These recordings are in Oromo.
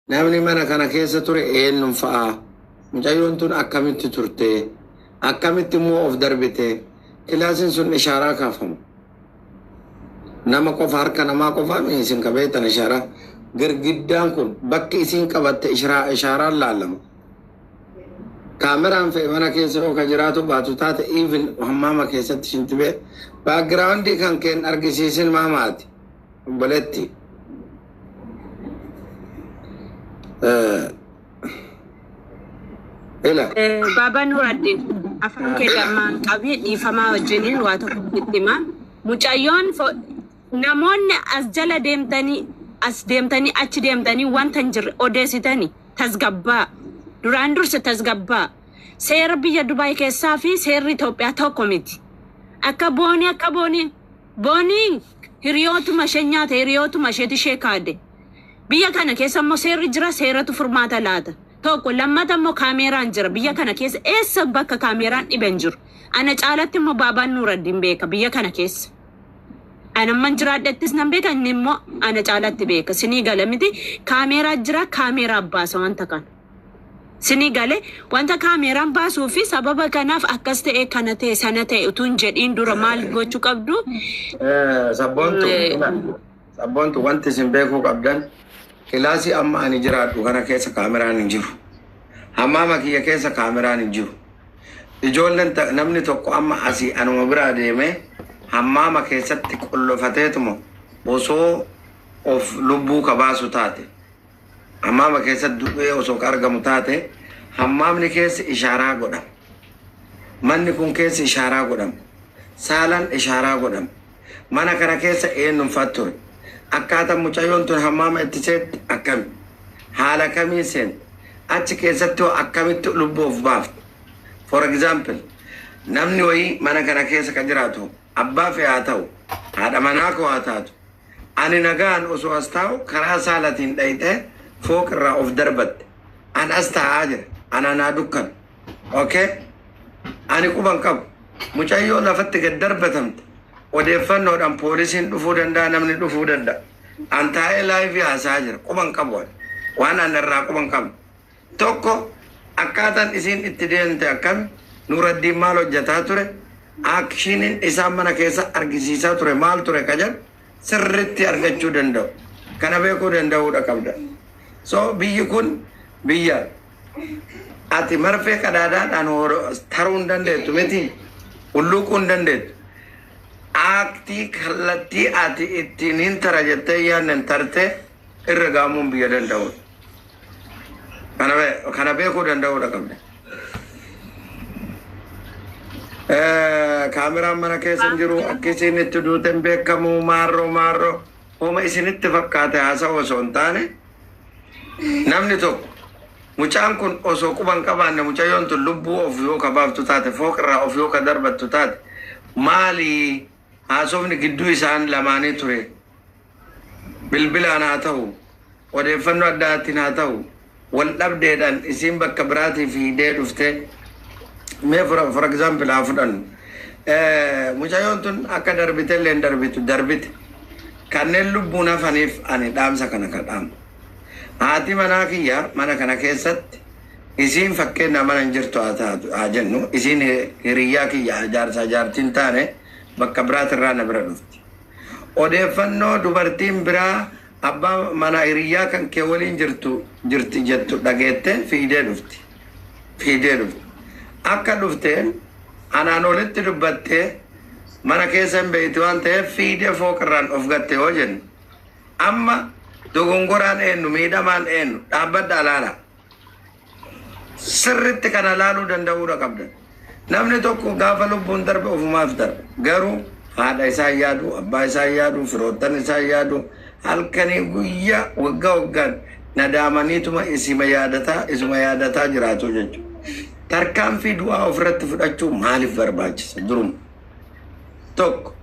Namni mana kana keessa ture eenyuun fa'aa? Mucayyoon tun akkamitti turte? Akkamitti immoo of darbite? Kilaasiin sun ishaaraa kaafama. Nama qofa, harka namaa qofa isin qabeetan ishaaraa. Girgiddaan kun bakki isin qabatte ishaaraan laalama. Kaameraan fe'e mana keessa yoo ka jiraatu baatu taate, even hammaama keessatti shintibee background kan keen argisiisin maamaati. Obboleetti. Ila. Baaba Nuuraddin, afaan kee dammaan qabee, dhiifamaa wajjiniin waa tokko sitti hima. Mucayyoon namoonni as jala deemtanii, as deemtanii, achi deemtanii wanta hin jirre odeessitanii, tasgabbaa. Duraan dursa tasgabbaa. Seera biyya Dubaay keessaa fi seerri Itoophiyaa tokko miti. Akka boonii boonii hiriyootuma ishee nyaata, hiriyootuma isheetu ishee kaade. Biyya kana keessa immoo seerri jira, seeratu furmaata laata. Tokko, lammata immoo kaameeraan jira. Biyya kana keessa eessa bakka kaameeraan dhibe hin jiru. Ana caalatti immoo Baabaan Nuuraddin beeka biyya kana keessa. Ana amman jiraadhattis nan beeka, inni immoo ana caalatti beeka. Sinii gala miti, kaameeraa jira, kaameeraa baasa wanta kana. Sinii gale, wanta kaameeraan baasuu fi sababa kanaaf akkas ta'e, kana ta'e, sana ta'e utuu hin jedhiin dura maal gochuu qabdu? Sabboontu, sabboontu, wanti isin beekuu qabdan, kilaasii amma ani jiraadhu kana keessa kaameraan hin jiru. Hammaama kiyya keessa kaameraan hin jiru. Ijoolleen namni tokko amma asii anuma biraa deemee hammaama keessatti qollofateetuma osoo of lubbuu kabaasu taate, hammaama keessatti du'ee osoo ka argamu taate, hammaamni keessa ishaaraa godhama. Manni kun keessa ishaaraa godhama. Saalaan ishaaraa godhama. Mana kana keessa eenyuun fa'a ture? Akkaataa mucayyoon tun hammaama itti seetti akkami? Haala kamiin seente? Achi keessatti hoo akkamitti lubbuu of baafte? For example, namni wayii mana kana keessa kan jiraatu abbaa fe'e haa ta'u, haadha manaa koo haa taatu. Ani nagaan osoo as taa'u karaa saalatiin dhayxee fooq irraa of darbatte. An as taa'aa jira. Ana naa dukkan. Okay? Ani quban qabu. Mucayyoo lafatti gad darbatamte. Odeeffannoodhaan poolisiin dhufuu danda'a, namni dhufuu danda'a. An taa'ee live haasa'aa jira. Quban qabu ani. Waan an irraa quban qabu. Tokko, akkaataan isiin itti deemte akkami? Nuuraddiin maal hojjetaa ture? Actioniin isaan mana keessa argisiisaa ture maal ture ka jedhu sirritti argachuu danda'u. Kana beekuu danda'uudha qabda. So biyyi kun biyya ati marfee qadaadaadhaan taruu hin dandeettu miti. Hulluuquu hin dandeettu. Aaktii kallattii ati ittiin hin tara jettee yaadne tartee irra gaamuun biyya danda'udha. Kana beekuu danda'uudha qabda. Kaameraan mana keessa hin jiru, akka isiin itti duute hin beekamu, maarroo maarroo homa isinitti fakkaate haasa'u osoo hin taane, namni tokko, mucaan kun osoo quban hin qabaanne mucayyoon tun lubbuu of yoo ka baaftu taate, fooq irraa of yoo ka darbattu taate, maali haasofni gidduu isaan lamaanii ture? Bilbilaan haa ta'u, odeeffannoo addaatiin haa ta'u, wal dhabdeedhaan isiin bakka biraatii fiidee dhufte. Mee for example haa fudhannu. Mucayyoon tun akka darbite illee hin darbitu, darbite. Kanneen lubbuun hafaniif ani dhaamsa kana ka dhaamu. Haati manaa kiyya mana kana keessatti, isiin fakkeenya mana hin jirtu haa taatu haa jennu, isiin hiriyyaa kiyya, jaarsaa jaartiin taane, bakka biraatirraa na bira dhufti. Odeeffannoo dubartiin biraa abbaa mana hiriyyaa kan kee waliin jirtu jirti jettu dhageette fiidee dhufti. Fiidee dhufti. Akka dhufteen anaan olitti dubbattee mana keessa hin beekti waan ta'eef fiidee fooqirraan of gatte yoo jennu, amma dogongoraan eenyu, miidhamaan eenyu? Dhaabbadhaa laala. Sirritti kana laaluu danda'uudha qabdan. Namni tokko gaafa lubbuun darbe ofumaaf darbe. Garuu haadha isaa yaadu, abbaa isaa yaadu, firoottan isaa yaadu, halkanii guyyaa waggaa waggaan nadaamaniituma isima yaadataa isuma yaadataa jiraatu jechuudha. Tarkaanfii du'aa ofirratti fudhachuu maaliif barbaachisa duruma? Tokko,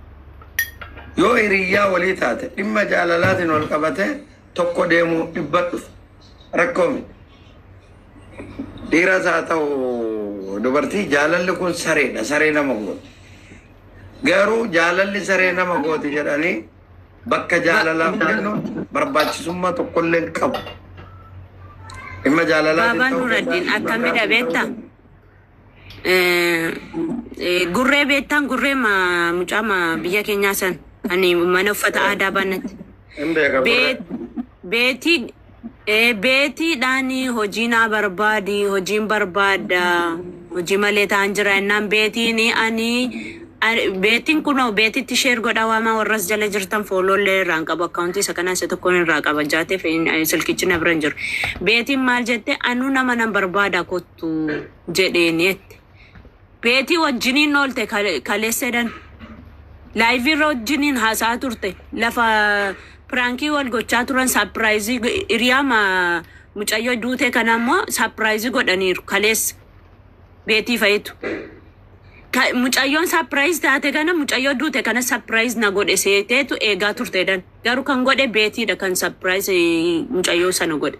yoo hiriyyaa walii taate, dhimma jaalalaatiin wal qabatee tokko deemuu dhibba dhufu rakkoo miti. Dhiiras haa ta'u dubartii, jaalalli kun sareedha, saree nama gooti. Garuu jaalalli saree nama gooti jedhanii bakka jaalalaaf kennu barbaachisummaa tokkollee hin qabu. Dhimma jaalalaatiin Baabaan ta'uu danda'a, Nuraddiin dhimma akkamidha biraatiin ta'uu beektaa? danda'a. Gurree beektaan gurree mucaa biyya keenyaa san kan mana uffata aadaa baannatti. Hin beeka gurree. Beetii beetiidhaan hojii naa barbaadi, hojiin barbaada, hojii malee ta'an jira jennaan beetiin ani beetiin kunoo beetitti share godha waamaa warras jala jirtan fooloollee irraa hin qabu, akkaawuntii isa kanaa isa tokkoon irraa qaba jaateef silkichi na bira hin jiru. Beetiin maal jette? Anuu nama nan barbaada kottu jedheeni jette. Beetii wajjiniin oolte kaleessedhan. Live irra wajjiniin haasa'aa turte. Lafa prank wal gochaa turan, surprise hiriyaa mucayyoo duute kana immoo surprise godhaniiru kaleessa. Beetii fa'itu. Mucayyoon surprise taate kana mucayyoo duute kana surprise na godhe seeteetu eegaa turteedhan. Garuu kan godhe beetiidha, kan surprise mucayyoo sana godhe.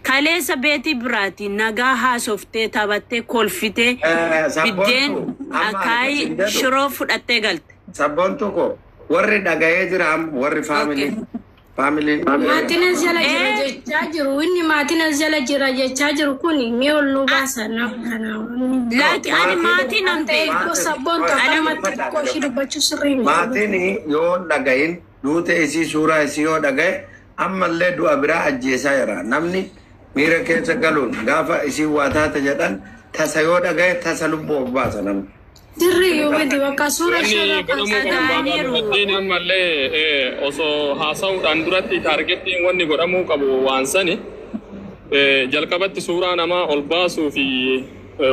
Kaleessa beetii biraati nagaa haasoftee, taphattee, kolfitee, biddeen Sabboontu amma ani akaayii isin jedhu shiroo fudhattee galte. Sabboontu ko warri dhaga'ee jira amma warri family family Maatiin as jala jira jechaa jiru. Inni maatiin as jala jira jechaa jiru kun mee ol nu baasa nama kana. Laaki ani maatiin maatii nan Waan ta'eef beeku. koo sabboontu akkanumatti xiqqoo ishii dubbachuu sirrii miti. Maatiin yoo dhagayin duute isii suuraa isii yoo dhagaye ammallee du'a biraa ajjeesaa jira. Namni miira keessa galuun gaafa isii waa taate jedhan tasa yoo dhagaye tasa lubbuu of baasa namni. Sirrii yoo miti bakka suura ishee Wanni irraa godhamuu qabu kaasee. baabaa Dhaga'aniiru. Nuraddiin ammallee osoo haasa'uudhaan duratti targetiin wanni godhamuu qabu waan sani jalqabatti suuraa namaa ol baasuu fi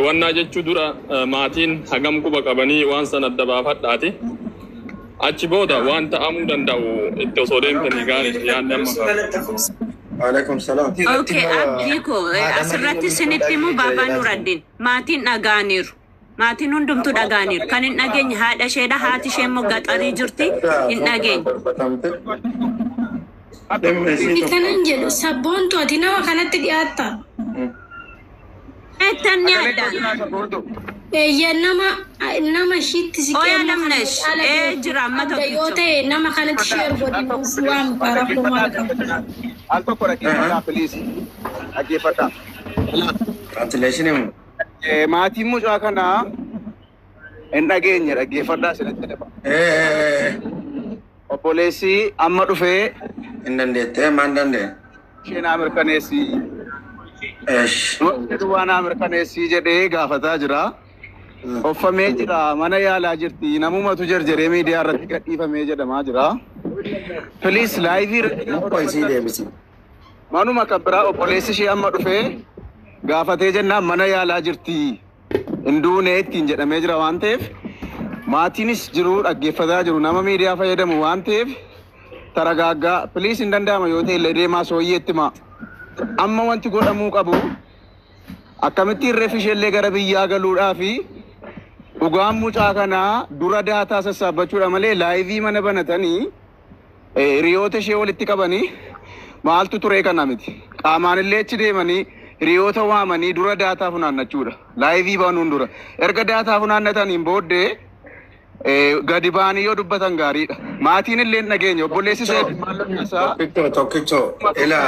wannaa jechuu dura maatiin hagam quba qabanii waan sana adda baafadhaati. Achi booda waan ta'amuu danda'u itti osoo deemtanii gaarii yaadni amma qabu. Waalaikum salaam. Okay, abdii koo asirratti isinitti himu, baabaa Nuraddiin. Maatiin dhaga'aniiru. Maatiin hundumtuu dhaga'aniiru. Kan hin dhageenye haadha isheedha. Haati ishee immoo gaxarii jirti. Hin dhageenye. Dhimma isii Inni tokko. kanan jedhu sabboontu ati nama kanatti dhiyaatta. Beektan ni adda. Eeyya, nama ishiitti siqee Oyaa amma kana lamnesh. caala Ee jira amma qabda yoo tokkicho. ta'e nama kanatti share godhi waan rakkoo maal qabu. Al tokko dhaggeeffadhaa, please. Dhaggeeffadhaa. Translation himu. Maatiin mucaa kanaa hin dhageenye, dhaggeeffadhaa isinitti dhaba. Obboleessi amma dhufee Hin dandeettee maan dandeenye? ishee naa mirkaneessi. Eesh. Duwwaa naa mirkaneessii jedhee gaafataa jira. Uffamee jira, mana yaalaa jirti, namumatu jarjaree miidiyaa irratti gadhiifamee jedhamaa jira. Please live irratti Mukkoo isii deebisi. Manuma kan biraa obboleessi ishee amma dhufee gaafatee jennaan mana yaalaa jirti. Hin duune ittiin jedhamee jira waan ta'eef maatiinis jiru dhaggeeffataa jiru, nama miidiyaa fayyadamu waan ta'eef taragaaggaa, please, hin danda'ama yoo ta'e illee deemaa sooyyeetti himaa. Amma wanti godhamuu qabu akkamittiin reeffi isheellee gara biyyaa galuudhaa fi dhugaan mucaa kanaa dura data sassaabbachuudha malee live mana banatanii hiriyoota ishee walitti qabanii maaltu turee kana miti. Qaamaan illee achi deemanii hiriyoota waamanii dura data funaannachuudha. Live banuun dura. Erga data funaannataniin booddee gadi ba'anii yoo dubbatan gaariidha. Maatiin illee hin dhageenye, obboleessi ishee maallaqni isaa Tokkichoo tokkichoo ila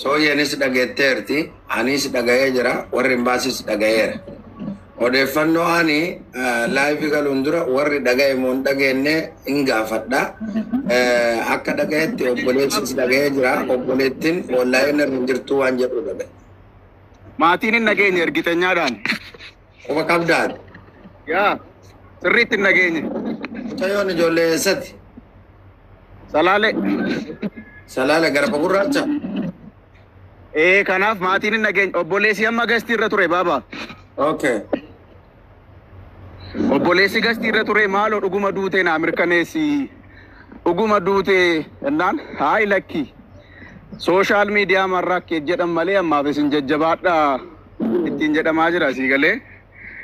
sooyyeenis dhageetteerti, anis dhaga'ee jira, warri hin dhaga'eera. Odeeffannoo ani live galuun dura warri dhaga'e moo hin dhageenye hin gaafadha. Akka dhaga'etti obboleessis dhaga'ee jira, obboleettiin wallaahi irra hin jirtu waan jedhu dhaga'e. Maatiin hin dhageenye ergiteenyaadhaan. Quba qabdaati. Yaa, sirriitti hin dhageenye. Mucayyoon ijoollee eessatti? Salaale. Salaale garba gurraacha. Ee, kanaaf maatiin hin dhageenye. Obboleessi amma gastii irra ture baaba. Okay. Obboleessi gastii irra ture maaloo dhuguma duutee naa mirkaneessi. Dhuguma duutee jennaan haayi lakki. Social media marraa kee jedhan malee ammaaf isin jajjabaadhaa ittiin jedhamaa jira asii galee.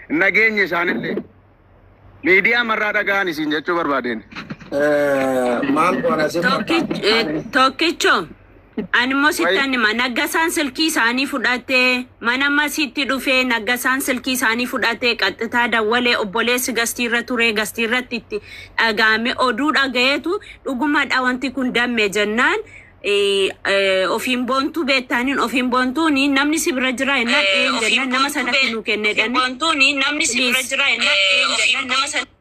Hin dhageenye isaanillee. Miidiyaa marraa dhaga'an isin jechuu barbaadeen. Maal goona si fakkaata? Tokkicho. Ani immoo sittan hima. Naggasaan silkii isaanii fudhatee mana masiitti dhufee, naggasaan silkii isaanii fudhatee qaxxitaa dawwalee, obboleessi gastiirra ture gastiirratti itti dhaga'ame, oduu dhaga'eetu dhugumadha wanti kun damme jennaan. Ofiin boontuu beektaniin ofiin boontuun namni si bira jira jennaan een jennaan nama sanatti nu kennedhan. Namni si bira jira jennaan nama sanatti.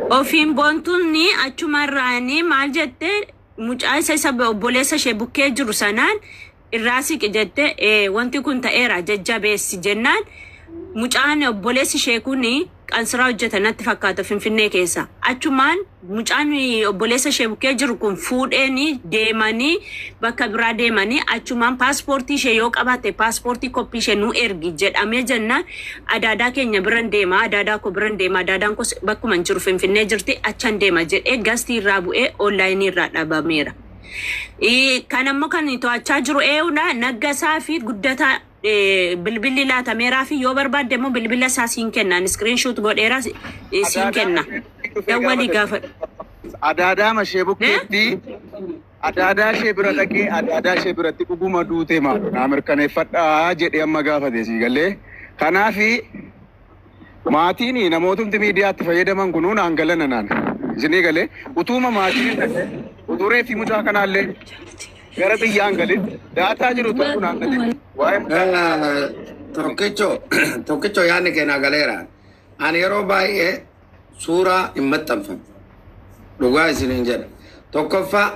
Ofiin boontuun achumarraanii maal jette, mucaa isa obboleessa ishee bukkee jiru sanaan irraa siqi jette, wanti kun ta'eera jajjabeessi jennaan, mucaan obboleessi ishee kun qansiraa hojjeta natti fakkaata Finfinnee keessa. Achumaan mucaan obboleessa ishee bukkee jiru kun fuudheeni deemanii bakka biraa deemanii, achumaan paaspoortii ishee yoo qabaatte paaspoortii koppii ishee nu ergi jedhamee jennaan, adaadaa keenya biran deema, adaadaa koo biran deema, adaadaan koo bakkuma hin jiru Finfinnee jirti, achan deema jedhee gastii irraa bu'ee onlaayinii irraa dhabameera. Kan ammoo kan to'achaa jiru eenyudha? Naggasaa fi Guddataa bilbilli laatameeraa fi yoo barbaadde immoo bilbila isaa siin kenna. Screenshot godheera, siin kenna. Dawwalii gaafadhu. Adaadaa ishee bukkeetti, adaadaa ishee bira dhaqee, adaadaa ishee biratti dhuguma duute maal naa mirkaneeffadhaa jedhee amma gaafate sii galee. Kanaafi maatiin namootumti miidiyaatti fayyadaman kunuu naan galana naan. Isinii galee, utuuma maatiin dhaqee utuu reeffi mucaa kanaallee gara biyyaan galee daataa jiru tokko naan galee. Waa'ee mucaa Tokkicho, tokkicho, yaadni keenyaa galeera. Ani yeroo baay'ee suuraa hin maxxanfamu. Dhugaa isiniin jedha. Tokkoffaa,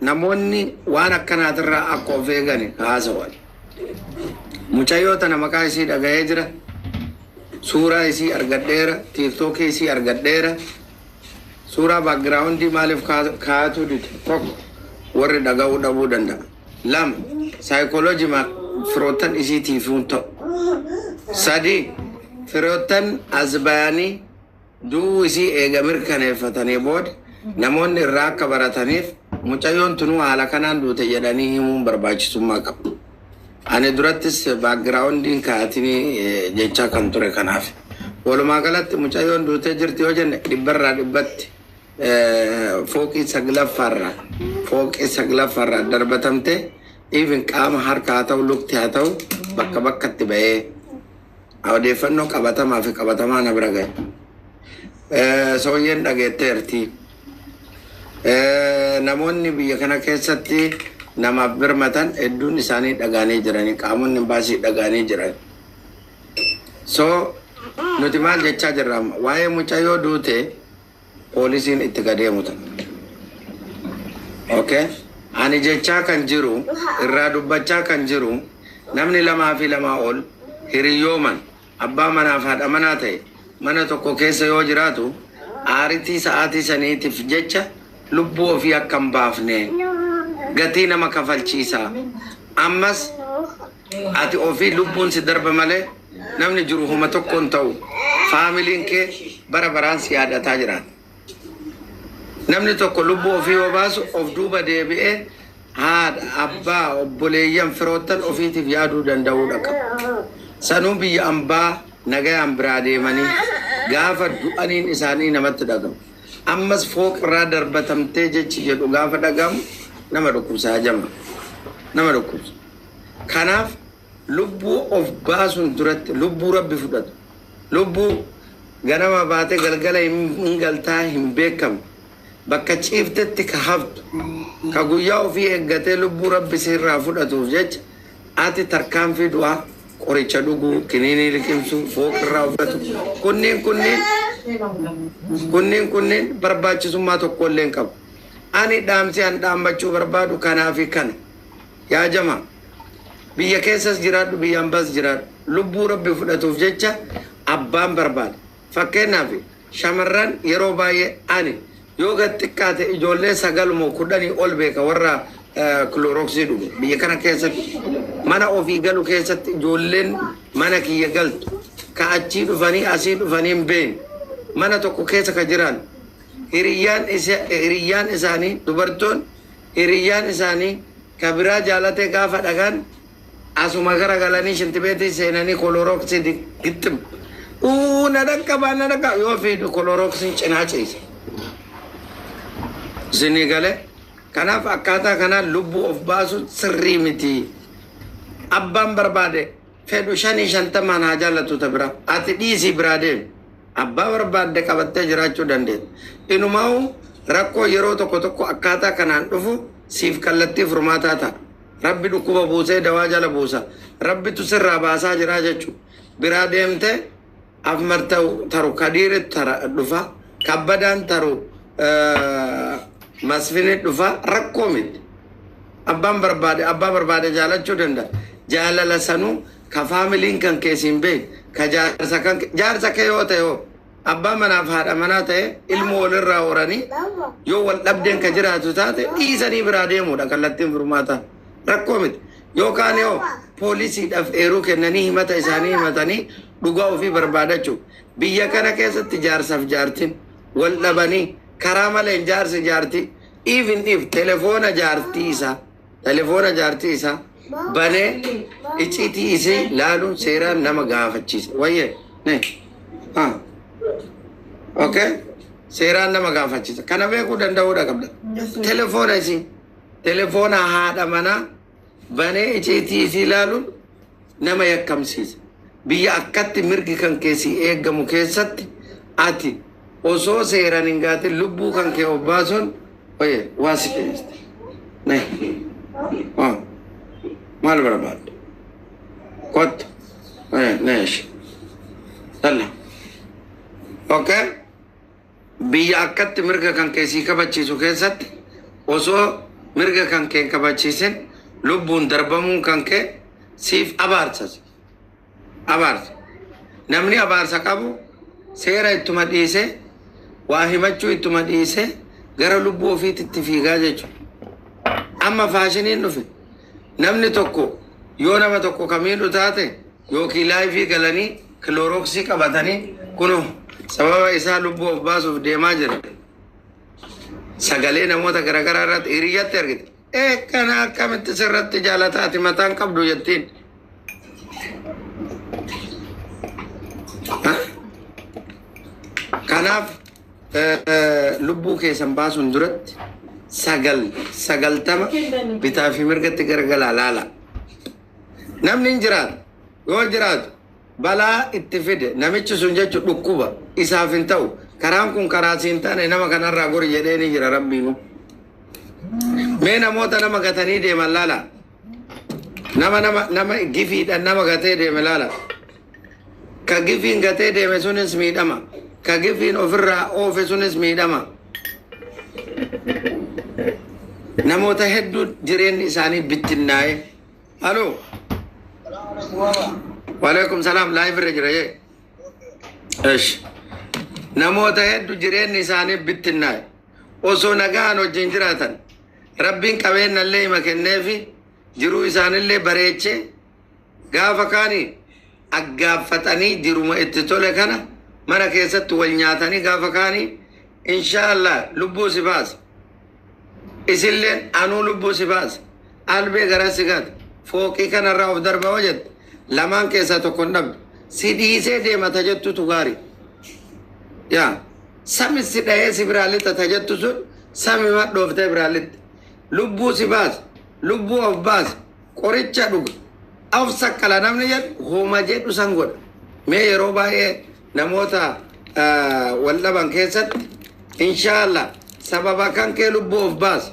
namoonni waan akkanaatirraa akka of eegan haasawan. Mucayyoo tana maqaa isii dhaga'ee jira. Suuraa isii argadheera. TikTokii isii argadheera. Suuraa backgroundii maaliif kaa'atu dide? Tokko, warri dhaga'uu dhabuu danda'a. Lama, saayikooloojii firoottan isiitiif hin ta'u. Sadi, firoottan as bayanii du'uu isii eega mirkaneeffatanii booda namoonni irraa akka barataniif mucayyoon tunuu haala kanaan duute jedhanii himuun barbaachisummaa qabu. Ani durattis backgroundiin kaa'atinii jechaa kan ture kanaaf. Walumaa galatti mucayyoon duutee jirti yoo jenne, dhibbarraa dhibbatti fooqii saglaffaarraa darbatamte, even qaama harka haa ta'u, lukti haa ta'u, bakka bakkatti ba'ee odeeffannoo qabatamaa fi qabatamaa na bira gahe. Sooyyeen dhageetteerti. Namoonni biyya kana keessatti namaaf birmatan hedduun isaanii dhagaanii jiranii, qaamonni baasii dhagaanii jiran. So nuti maal jechaa jirra amma? Waa'ee mucayyoo duute poolisiin itti gadeemu ta'a. Okay? Ani jechaa kan jiru, irraa dubbachaa kan jiru, namni lamaa fi lamaa ol hiriyyooman abbaa manaaf haadha manaa ta'e mana tokko keessa yoo jiraatu, aaritii sa'aatii saniitiif jecha lubbuu ofii akka hin baafne gatii nama kafalchiisa. Ammas ati ofii lubbuun si darba malee namni jiru huma tokko hin ta'u. Faamiliin kee bara baraan si yaadataa jiraata. Namni tokko lubbuu ofii yoo baasu of duuba deebi'ee haadha, abbaa, obboleeyyan, firoottan ofiitiif yaaduu danda'uudha qaba. Sanuu biyya ambaa nagayaan biraa deemanii gaafa du'aniin isaanii namatti dhagamu. Ammas fooqirraa darbatamtee jechi jedhu gaafa dhagamu nama dhukkubsa jama. Nama dhukkubsa. Kanaaf lubbuu of baasuun duratti lubbuu Rabbi fudhatu. Lubbuu ganama baatee galgala hin galtaa hin beekamu. Bakka ciiftetti ka haftu, ka guyyaa ofii eeggatee lubbuu Rabbi sirraa fudhatuuf jecha ati tarkaanfii du'aa, qoricha dhuguu, kiniinii liqimsuu, fooqirraa uffatu, kunneen barbaachisummaa tokko illee hin qabu. Ani dhaamsi an dhaammachuu barbaadu kanaa fi kana. Yaa jama, biyya keessas jiraadhu, biyya ambaas jiraadhu, lubbuu Rabbi fudhatuuf jecha abbaan barbaada. Fakkeenyaaf shamarran yeroo baay'ee ani yoo gad xiqqaate ijoollee sagalmoo 10 ol beeka warra Cloroxii dhugu biyya kana keessatti. Mana ofii galu keessatti ijoolleen mana kiyya galtu ka achii dhufanii asii dhufanii hin beekne, mana tokko keessa ka jiran, hiriyyaan isaanii dubartoon hiriyyaan isaanii ka biraa jaalatee gaafa dhagan asuma garagalanii shintibeetii seenanii Cloroxii gixxim uu na dhaqqabaa, na dhaqqaba yoo fiidu Cloroxiin cinaa ciisa. Isinii galee? Kanaaf akkaataa kanaan lubbuu of baasu sirrii miti. Abbaan barbaade fedhu shanii shantamaan haa jaallatu ta bira. Ati dhiisii biraa deemi. Abbaa barbaadde qabattee jiraachuu dandeetta. Inumaa'u Rakkoo yeroo tokko tokko akkaataa kanaan dhufu siif kallattii furmaataa ta'a. Rabbi dhukkuba buusee dawaa jala buusa. Rabbitu sirraa baasaa jira jechuudha. Biraa deemtee afmar taru kadiiri tara dhufa. Kabbadaan taru masfini dhufa rakkoo miti. Abbaan barbaade abbaa barbaade jaalachuu danda'a. Jaalala sanuu ka faamiliin kan keessiin beek ka jaarsa kan jaarsa kee yoo ta'e hoo abbaa manaaf haadha manaa ta'e ilmoo walirraa horanii yoo wal dhabdeen ka jiraatu taate dhiisanii biraa deemuudha kallattiin furmaataa rakkoo miti. Yookaan yoo poolisiidhaaf eeruu kennanii himata isaanii himatanii dhugaa ofii barbaadachuu biyya kana keessatti jaarsaaf jaartiin wal dhabanii karaa malee jaarsi jaartii even if telefoona jaartii isaa telefoona jaartii isaa banee icciitii isii laaluun seeraan nama gaafachiisa. Wayyee ne ah okay seeraan nama gaafachiisa. Kana beekuu danda'uudha qabda. Telefoona isii telefoona haadha manaa banee icciitii isii laaluun nama yakkamsiisa. Biyya akkatti mirgi kan keessi eegamu keessatti ati osoo seeraan hin gaatin lubbuu kan kee obbaasuun oye waa si dheeste. Ne ah maal barbaadde? Kottu. Ne ishi. Dalla. Okay? Biyya akkatti mirga kan keessii kabachiisu keessatti osoo mirga kan kee hin kabachiisin lubbuun darbamuun kan kee siif abaarsa. Abaarsa. Namni abaarsa qabu seera ittuma dhiisee waa himachuu ittuma dhiisee gara lubbuu ofiitti fiigaa jechuudha. Amma faashiniin dhufe namni tokko yoo nama tokko kamiidhu taate yookiin live galanii Clorox qabatanii kunoo sababa isaa lubbuu of baasuuf deemaa jira. Sagalee namoota garaagaraa irratti hiriyyatti argite. Ee kana akkamitti sirratti jaalataati mataan qabdu jettiin. Ha? Kanaaf lubbuu keessan baasuun duratti sagal sagaltama bitaa fi mirgatti gargalaa laala. Namni hin jiraatu yoo jiraatu balaa itti fide namichi sun jechuun dhukkuba isaaf hin ta'u karaan kun karaa siin taane nama kanarraa gori jedhee ni jira rabbiinu. Mee namoota nama gatanii deeman laala. Nama nama nama gifiidhaan nama gatee deeme laala. Ka gifiin gatee deeme sunis miidhama. Ka gifiin ofirraa oofe sunis miidhama. Namoota hedduu jireenyi isaanii bittinnaa'e. Haloo. Waalaikum salaam live irra jira yee. Esh. Namoota hedduu jireenyi isaanii bittinnaa'e. Osoo nagaan wajjin jiraatan rabbiin qabeenya illee hima kenneefi jiruu isaanillee bareechee gaafa kaanii aggaaffatanii jiruma itti tole kana mana keessatti wal nyaatanii gaafa kaanii inshaallah lubbuu si baasa. Isilleen anuu lubbuu si baasa. Albee gara si gata. Fooqii kanarraa of darba hoo jette lamaan keessaa tokko hin dhabdu. Si dhiisee deemata jettutu gaarii. Yaa sami si dhahee si biraa lixa ta jettu sun sami madhooftee biraa lixxe. Lubbuu si baasa. Lubbuu of baasa. Qoricha dhuga. Of sakkala namni jedhu hooma jedhu san godha. Mee yeroo baay'ee namoota wal dhaban keessatti inshaallah sababa kan kee lubbuu of baasa.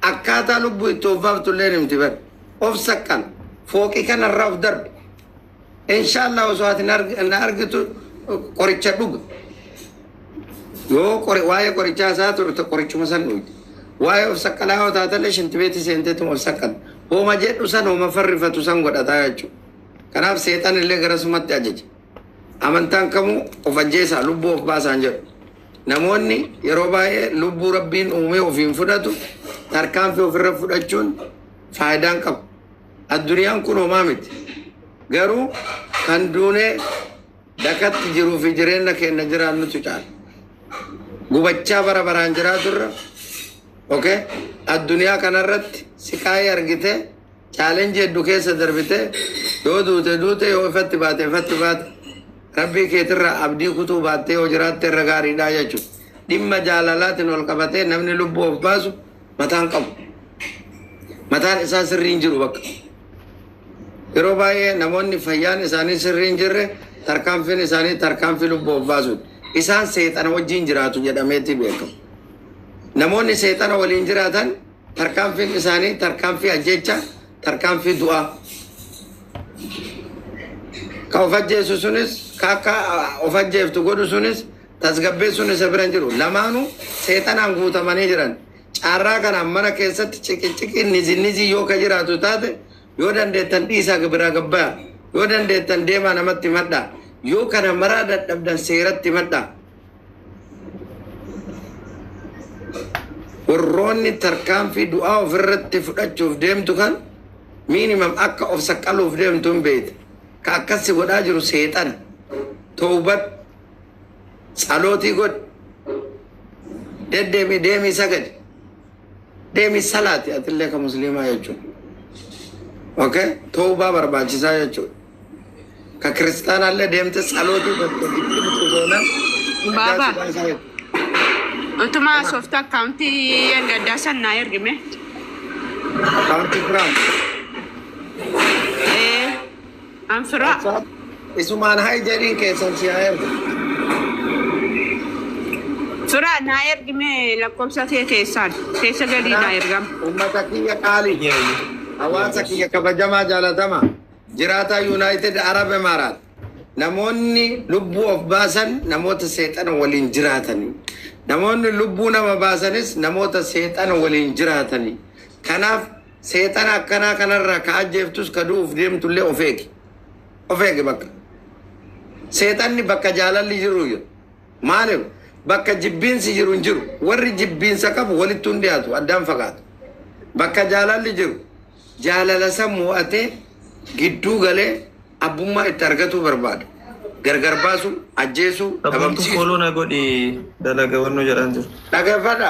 Akkaataa lubbuu itti of baaftu illee himti bara. Of sakkala. Fooqii kanarraa of darbe. Inshaallah osoo ati hin argitu qoricha dhuga. Yoo waa'ee qorichaa isaa turte qorichuma san dhugdi. Waa'ee of sakkalaa yoo taatellee shintibeetii seenteetuma of sakkala. Hooma jedhu san hooma farrifatu san godhataa jechuudha. Kanaaf seexan illee garasumatti ajaja. Amantaan kamuu of ajjeesaa lubbuu of baasaan jedhu. Namoonni yeroo baay'ee lubbuu rabbiin uumee ofiin fudhatu tarkaanfii ofirra fudhachuun faayidaan qabu. Addunyaan kun homaa miti. Garuu kan duunee dakatti jiruu fi jireenya keenya jiraannutu caala. Gubachaa bara baraan jiraaturra okay? Addunyaa kanarratti siqaayii argitee challenge hedduu keessa darbitee yoo duute duute yoo ifatti baate ifatti baate rabbii keetirraa abdii kutuu baattee yoo jiraatte irra gaariidha jechuudha. Dhimma jaalalaatiin ol qabatee namni lubbuu of baasu mataan qabu. Mataan isaa sirrii hin jiru bakka. Yeroo baay'ee namoonni fayyaan isaanii sirrii hin jirre tarkaanfiin isaanii tarkaanfii lubbuu of baasuudha. Isaan seexana wajjin jiraatu jedhameeti beekamu. Namoonni seexana waliin jiraatan tarkaanfiin isaanii tarkaanfii ajjecha, tarkaanfii du'aa. Ka of ajjeesu sunis, ka akka of ajjeeftu godhu sunis, tasgabbeessuun isa bira hin jiru. Lamaanuu seexanaan guutamanii jiran. Caarraa kanaan mana keessatti ciqiciqi nizi yoo ka jiraatu taate, yoo dandeettan dhiisaa biraa gabbaa, yoo dandeettan deemaa namatti himadhaa, yoo kana maraa dadhabdan seeratti himadhaa. Warroonni tarkaanfii du'aa ofirratti fudhachuuf deemtu kan minimum akka of saqqaluuf deemtu hin beekte. Ka akkasi godhaa jiru seexana. Toobad tsalootii godhi. Deddeemi deemii sagadi. Deemii salaati atillee ka musliimaa jechuudha. Okay? Toobaa barbaachisaa jechuudha. Ka kiristaanaallee deemte tsalootii godhe goonaan. Baaba. Utuma soofta akkaawuntii gaddaa san naa ergime. Akkaawuntii biraan. Ee, an firaa. Isumaan hai jedhiin keessan si haa ergu. Firaa naa ergime lakkoofsa kee keessaan. Keessa gadii naa ergama. Uummata kiyya qaalii. Hawaasa kiyya kabajamaa jaalatamaa. Jiraataa United Arab Emiraat. Namoonni lubbuu of baasan namoota seexana waliin jiraatanii. Namoonni lubbuu nama baasanis namoota seexana waliin jiraatanii. Kanaaf seexana akkanaa kanarraa ka ajjeeftus ka du'uuf deemtullee of eegi. Of eegi bakka. Seexanni bakka jaalalli jiru jiru. Maaliif? Bakka jibbiinsi jiru hin jiru. Warri jibbiinsa qabu walitti hin dhiyaatu, addaan fagaatu. Bakka jaalalli jiru jaalala san mo'atee gidduu galee abbummaa itti argatuu barbaada. Gargar baasuu, ajjeesuu, Sabboontu dhabamsiisuu. Follow na godhi dalaga wannoo jedhaan jiru. Dhaggeeffadha.